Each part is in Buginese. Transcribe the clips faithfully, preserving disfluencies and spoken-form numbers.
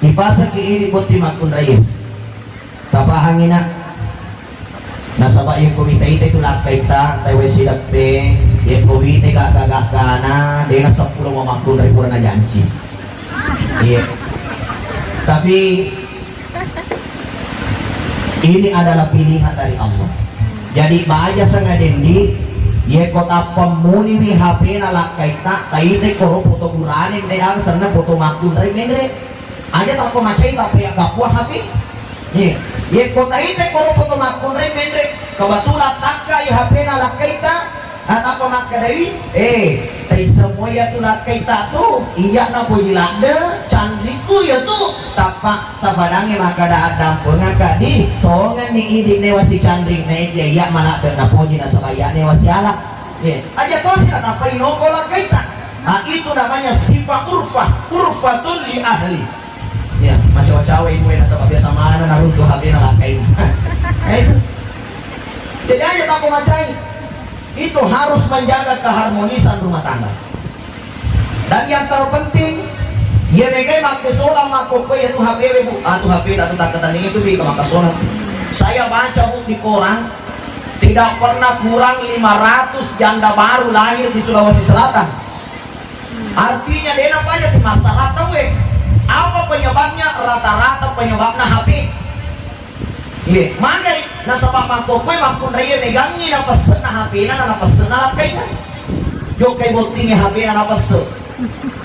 Ipasaki idi botting makkunraie. Tapahangi, Nak. Nasaba iyako wita-ita tu lakkaitta, tauwe sideppe, iyako wita gagga-gaggana, dena seppulo mamakkunrai purana janci. Iya. Tapi ini adalah pilihan dari Allah. Jadi baja sengadendi, iyako tappa muniwi H P-na lakkaitta, taite koro foto burane, de aga senna foto makkunrai menre. Aja tappa macai, tappa ya gapua H P. Iya. Iyako taite koro foto makkunrai menre, kebetulan takkai H P-na lakkaitta, Natappa makkedai, "Eh, taisseng moi iyatu lakkaitta tu, iyya napoji ladde, canrikku iyatu." Tappa tapadangngi makkeda, "Addampengakka di, tongenni idi newa sicanring, naeja iyya maladde napoji nasaba iyya newa siala." Eh, aja tosi natappai noko lakkaitta. Nah, itu namanya sifat urfah, urfatun li ahli. Ya, macawa-cawa ibu e nasaba biasa mana naruntu H P-na lakkaina. Nah, itu. Jadi aja tappa macai. Itu harus menjaga keharmonisan rumah tangga. Dan yang terpenting, iya megai makkesolang makkokkoe iyatu H P we, Bu. Ah, tu H P tatu takkatenning itu bi ke makkesolang. Saya baca, Bu, di koran, tidak pernah kurang lima ratus janda baru lahir di Sulawesi Selatan. Artinya, dena paja tu masalah tauwe. Apa penyebabnya? Rata-rata penyebabnya H P. Iya, magai nasaba makkokkoe makkunraie megangngi napesse'na H P-na, na napesse'na lakkainna. Jokkai bottingnge H P-na napesse.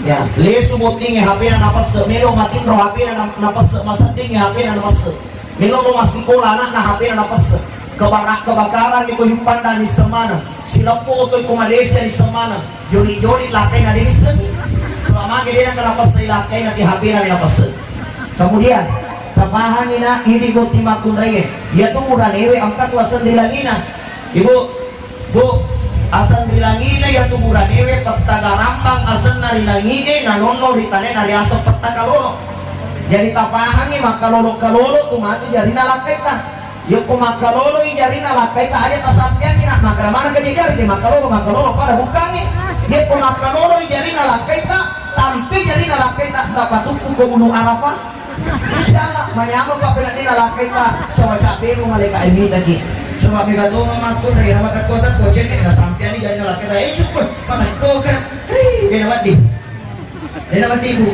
Ya, lesu bottingnge H P-na napesse, melo matinro H P-na na-, napesse, maseddingnge H P-na napesse. Melo lo massikola anakna H P-na napesse. Kebara-, kebakaran iko Juppanda nisseng maneng. Sileppo oto iko Malaysia nisseng maneng. Joli-joli lakkaina de nissengi. Selama ke dena kena pesse lakkaina ti H P-na de napesse. Kemudian, tapahangi, Nak, idi botting makkunraie. Iyatu buranewe engka tu aseng ri langina. Ibu, Bu, aseng ri langina iyatu buranewe petta garambang asenna ri langie, nanonno ri tanae nariaseng petta kalolo. Jadi tapahangi makkalolo-kalolo tu matu jarina lakkaitta. Yekko makkaloloi jarina lakkaitta, aja tasampeangi, Nak, makkeda maneng ka jari de makkalolo, makkalolo pada bukkangngi. Yekko makkaloloi jarina lakkaitta, tampe jarina lakkaitta, tapatuppu ko Gunung Arafah. Insya Allah, manyameng pa peneddina lakkaitta, coba cabbemu malaika e mitaki. Coba mega tonga makkunrai nama tekko-tekko cenne, nasampeanni jarina lakkaitta, eh, cukup, patekko ka. Hei, de nawedding. Dena matibu.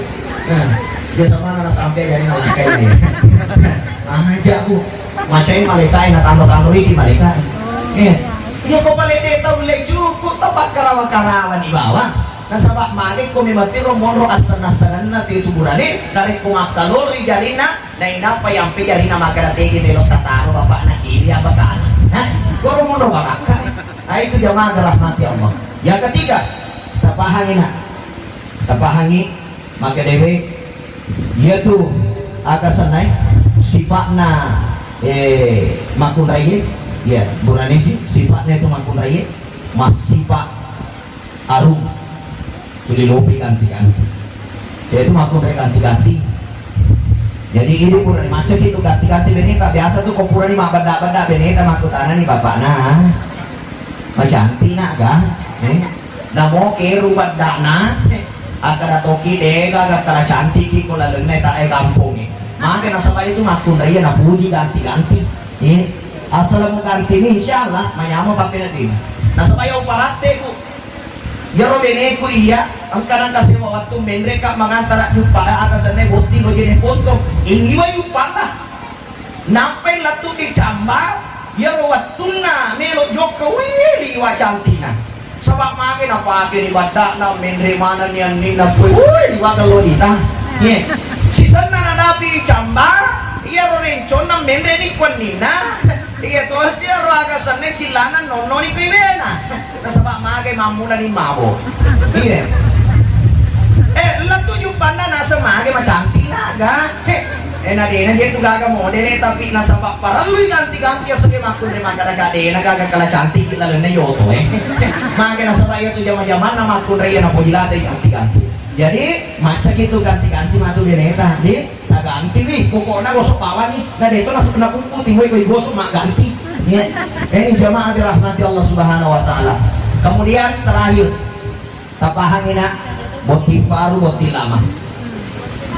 Nah, biasa mana na sampai jadi na lakkai. Aja, Bu. Macai malaikae na tando-tando iki malaikae. Eh, iya ko pale de tau le cukup tepat karawa-karawa ni bawang. Nasaba mage ko memang tiro monro asen-asenanna tu itu burane, narekko makkaloloi jarina, nainappa yampe jarina makkeda tegi melo tataro bapakna kiri apa kanan. Hah? Koro monro barakka. Nah, itu jamaah dirahmati Allah. Yang ketiga, tapahangi, Nak. Tapahangi, makkedae, iyatu aga sennae sipa'na, eh, makkunraie, iya, buranesi sipa'na itu makkunraie, massipa' arung, tuli lopi ganti-ganti. Jadi itu makkunrai ganti-ganti. Jadi ini pura macam itu ganti-ganti beneta. Biasa tuh ko purani mabbedda-bedda beneta makkutanani bapakna. Macanti, Nak, ga? Eh? Namo keru beddana, eh, akkada toki dega gakkala cantiki ko lalenna ta e kampongnge. Mage nasaba itu makkunraie napuji ganti-ganti. Eh, asal mu ganti ni, insyaallah manyameng pappenedding. Nasaba iya uparatte ku. Iyaro beneku iya, engka nengka sewa wettu menre ka mangantara juppa, eh, aga senna botting lo jene potong. Ini wa juppanna. Nampai lettu di Camba, iyaro wettunna melo jokka, wih, liwa cantikna. Saba mage napake ni baddana, menre manenni anninna, wih, liwa kello dita. Ye. Sisenna nadapi Camba, iyaro renconna menre ni kuanninna. Iya tosi iyaro aga senna cillana nonnoni ku iwena. Nasaba mage mammuna ni mabo. Iya. Eh, lettu juppanna naseng mage macantik naga. Eh, eh, na dena je tu gaga modele, tapi nasaba parellui ganti-ganti ya, sebe makkunre makkada ka dena gaga kala cantik lalenna yoto, eh. Mage nasaba iya tu jama-jamanna makkunre iya napoji late ganti-ganti. Jadi, macca ki tu ganti-ganti matu deneta, di. Taganti wi, pokokna gosok bawani, na deto nasukna puppu, timoi koi gosok magganti. Ya. Ini jamaah dirahmati Allah Subhanahu wa Ta'ala. Kemudian terakhir, tapahangi, Nak, botting baru, botting lama.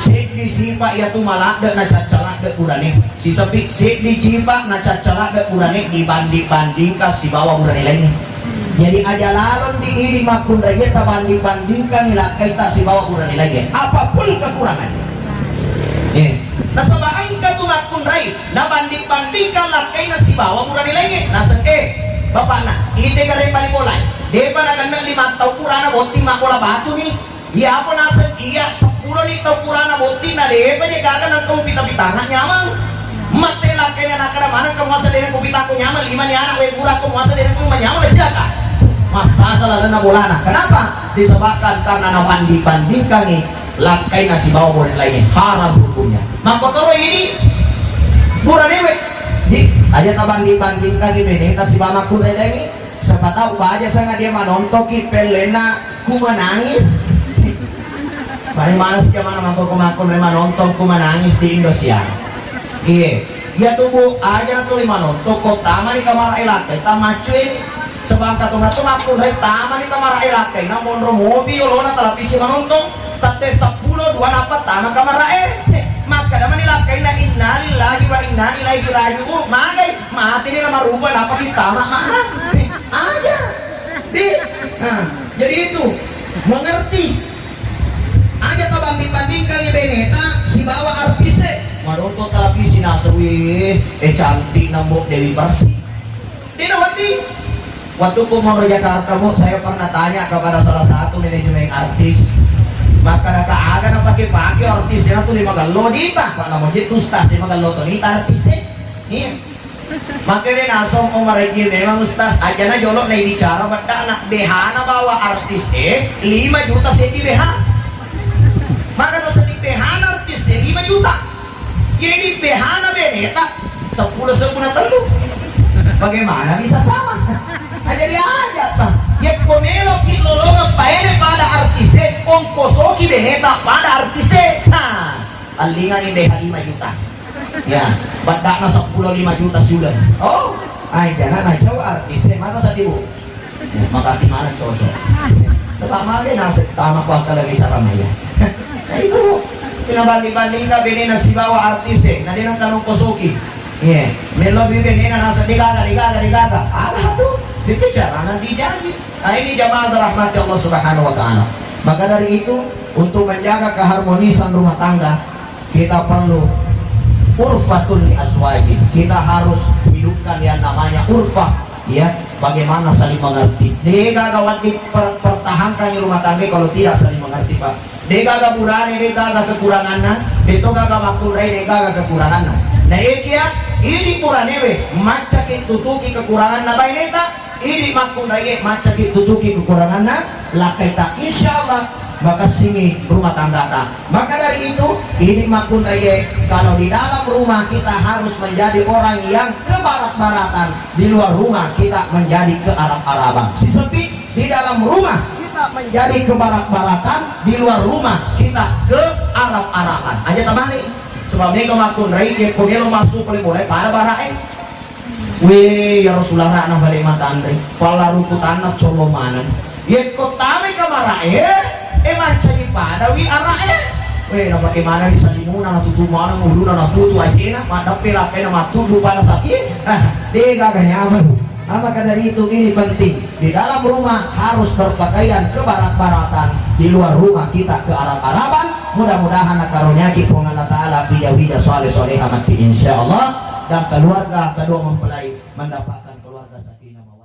Seddi sipa iyatu maladde na caccaladde burane. Sisepi seddi sipa na caccaladde burane dibanding-bandingkan sibawa burane laingnge. Jadi aja lalon di idi makkunraie tabanding-bandingkan lakkaita sibawa burane laingnge. Apapun kekurangannya. Eh, nasaba engka tu makkunrai nabanding-bandingkan lakkaina sibawa burane laingnge. Naseng, eh, bapakna, ite gare bali bolai. Depa nagenna lima tau purana botting mabbola batu ni. Iya apa naseng iya seppulo ni tau purana botting na depa je gaga nang kau pita-pitana nyamang. Mate lakkaina nakada maneng kau muasa dena kau pitako nyamang lima ni anak we pura kau muasa dena kau manyamang na cilaka. Massasa lalenna bolana. Kenapa? Disebabkan karena nabanding-bandingkangi lakkaina sibawa boleh lainnya. Haram hukumnya. Makkotoro ini burane we. Di aja tabanding-bandingkangi beneta sibawa makkunrai laingnge. Siapa tahu baja sanga dia manontoki pelena ku menangis. Paling males dia mana mangko ko mangko memang nonton ku menangis di Indosiar. Iya. Iya tuh bu aja tuh lima nonton kok tama di kamar elak kita macuin sebangka tuh tuh aku dari tama di kamar elak kita monro mobil lo na televisi manonton. Tette seppulo dua napa tama kamar eh. Maka nama ni lakkaina innalillahi wa inna ilaihi raji'un. Magai mati ni nama rubah napa kita mak mana. Aja. Di, nah, jadi itu mengerti. Aja kau banding-bandingkan ni beneta sibawa artise. Manonton televisi nasewi, eh cantik nambok Dewi Bersih. Tidak penting. Waktu ku mau ke Jakarta, Bu, saya pernah tanya kepada salah satu manajemen artis. Maka ada aga na pakai-pakai artis yang tuh lima gallo dita, Pak Namojit Ustaz lima gallo tuh dita artis eh. Iya. Maka dia nasong Omar Haji memang Ustaz, aja na jolo na bicara beda na B H na bawa artis eh lima juta seddi B H. Maka tuh seddi B H na artis eh lima juta. Jadi B H na beneta seppulo seppulo tellu. Bagaimana bisa sama? Nah, jadi aja pak. Ya komelo ki lolongan paene pada artise, ongkosoki beneta pada artise. Nah, allinga ni B H lima juta. Ya, badakna seppulo lima juta sudah. Oh, ai jana na cowok artise mata sadibu. Ya, makati mana cocok. Sebab mage nasib tama ku akal lagi cara maya. Nah, itu kena banding-banding ka benena sibawa artis eh, na dena kanu kosoki. Iya, melo bi benena nasa degaga degaga degaga. Alah tuh, itu cara nanti janji. Nah, ini jamaah rahmati Allah Subhanahu wa taala. Maka dari itu, untuk menjaga keharmonisan rumah tangga, kita perlu urfatun li azwaji. Kita harus hidupkan yang namanya urfah, ya, bagaimana saling mengerti. Degaga wadi per- pertahankan rumah tangga kalau tidak saling mengerti, Pak. Degaga burane, degaga kekuranganna, detogaga makkunrai, degaga kekuranganna. Nah, ekia, ini buranewe, maccaki tutuki kekuranganna baineta, Idi makkunraie maccaki tutuki kekuranganna, lakkaita insyaallah makessingi rumah tanggata. Maka dari itu, idi makkunraie kalau di dalam rumah kita harus menjadi orang yang kebarat-baratan, di luar rumah kita menjadi kearab-araban. Sisepi di dalam rumah kita menjadi kebarat-baratan, di luar rumah kita kearab-araban. Aja tamani, sebab mega makkunrai, dia kodelo masuk boleh-boleh pada barae. Wé, iyaro sulara'na bale matanre, palla rukutanna collo maneng. Yekko tamai kamara'é, é mancaji padawi ara'é. Wé, napake manenni salimuna, natutu maneng uluna, natutu ajéna, maddeppe lakkaina mattuddu pada sapi. Ah, dé gaga nyameng. Ah, maka dari itu ini penting. Di dalam rumah harus berpakaian kebarat-baratan, di luar rumah kita kearab-araban. Mudah-mudahan nakaruniaki Puang Allah Ta'ala wija-wija, soleh-soleha matti, insyaallah, dan keluarga kedua mempelai mendapatkan keluarga sakinah mawaddah.